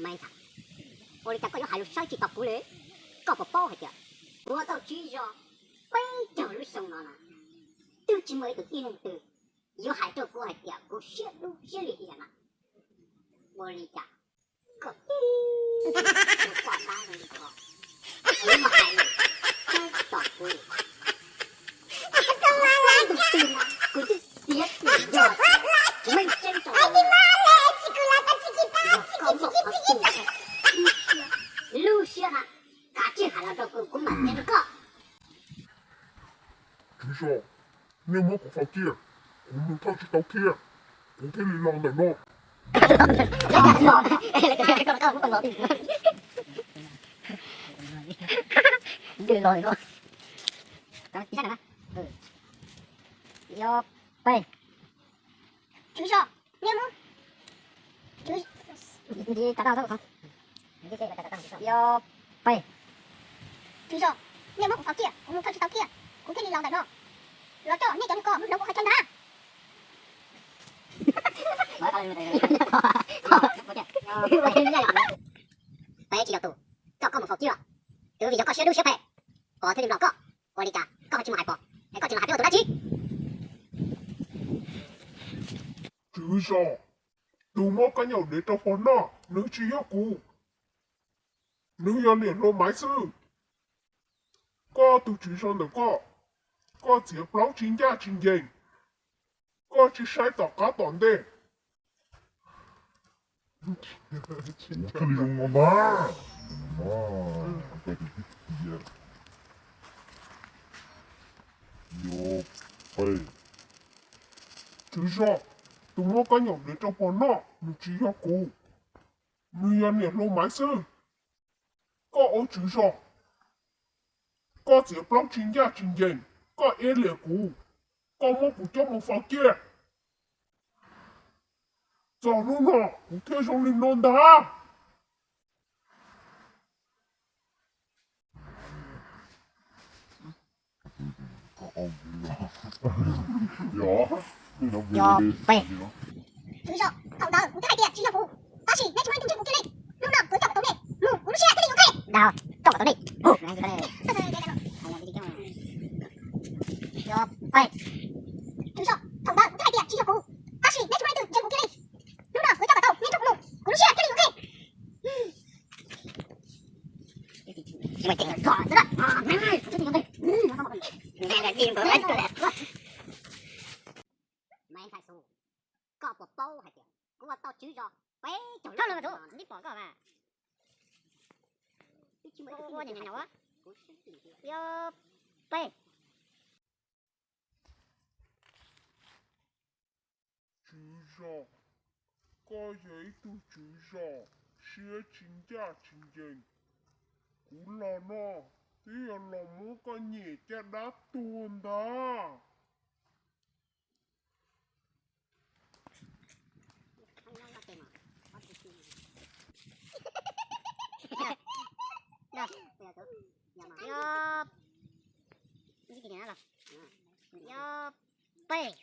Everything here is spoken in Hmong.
Ua li cas koj yuav hais lus saib tsis taus kuv li? Koj puas paub hais tias kuv ua tau tswv zos peb caug lub xyoo no na, twb tsis muaj ib tug tib neeg twg yuav hais rau kuv hais tias kuv siab dub siab lig li na. Ua li cas koj tib tug poj dab zoo li koj, kuv mas hais lus saib tsis taus kuv li. Kuv twb tiav tus yog meej tseeb rau koj, koj muaj qhov twg lub siab na, kav tsij hais los rau kuv, kuv mam tiav rau koj. Tswv zos, nej muab kuv faus kiag, kuv mus thauj tsis tau kiag, kuv thiaj li los ntawm no. Tswv zos, nej muab, yog peb, tswv zos, nej muab kuv faus kiag, kuv mus thauj tsis tau kiag, kuv thiaj li los ntawm no los coj nej cov neeg ko mus hloov kuv qhov chaw ntag. Peb tsis yog tus coj koj mus faus kiag, twb vim yog koj siab dub siab phem, pog thiaj li nplom koj. Ua li cas koj ho tsis mus hais pog es koj tsis los hais peb ua tus dab tsi? Tswv zos, tus muab kab nyuam dev rau pog noj nws tsis yog kuv, nws yog niam hluas Maiv xwb. Koj tus tswv zos ntawm koj, koj txiav plaub tsis ncaj tsis ncees, koj tsis saib tom qab tom ntej. Kuv thiaj li zoo no ntag. Tswv zos, tus muab kab nyuam dev rau pog noj nws tsis yog kuv, nws yog niam hluas Maiv xwb. Koj ua tswv zos, koj txiav plaub tsis ncaj tsis ncees, koj iab liam kuv, koj muab kuv coj mus faus kiag. Txog hnub no kuv thiaj zoo li no ntag. Yog peb. Tswv zos, thaum ntawd kuv twb hais tias tsis yog kuv, tab sis neb tsis muaj leej twg ntseeg kuv kiag li. Hnub no kuv coj kom tau nej mus, kuv lub siab thiaj li yuav qheb. Dag, coj kom tau nej mus. Yog peb. Tswv zos, thaum ntawd kuv twb hais tias tsis yog kuv, tab sis neb tsis muaj leej twg ntseeg kuv kiag li. Hnub no kuv coj kom tau nej mus, kuv lub siab thiaj li yuav qheb. Koj puas paub hais tias kuv ua tau tswv zos peb caug lub xyoo no, pog, tswv zos, koj yog ib tug tswv zos siab tsis ncaj tsis ncees. Kuv los no twb yog los muab koj nyem caj dab tuag ntag. Yog peb.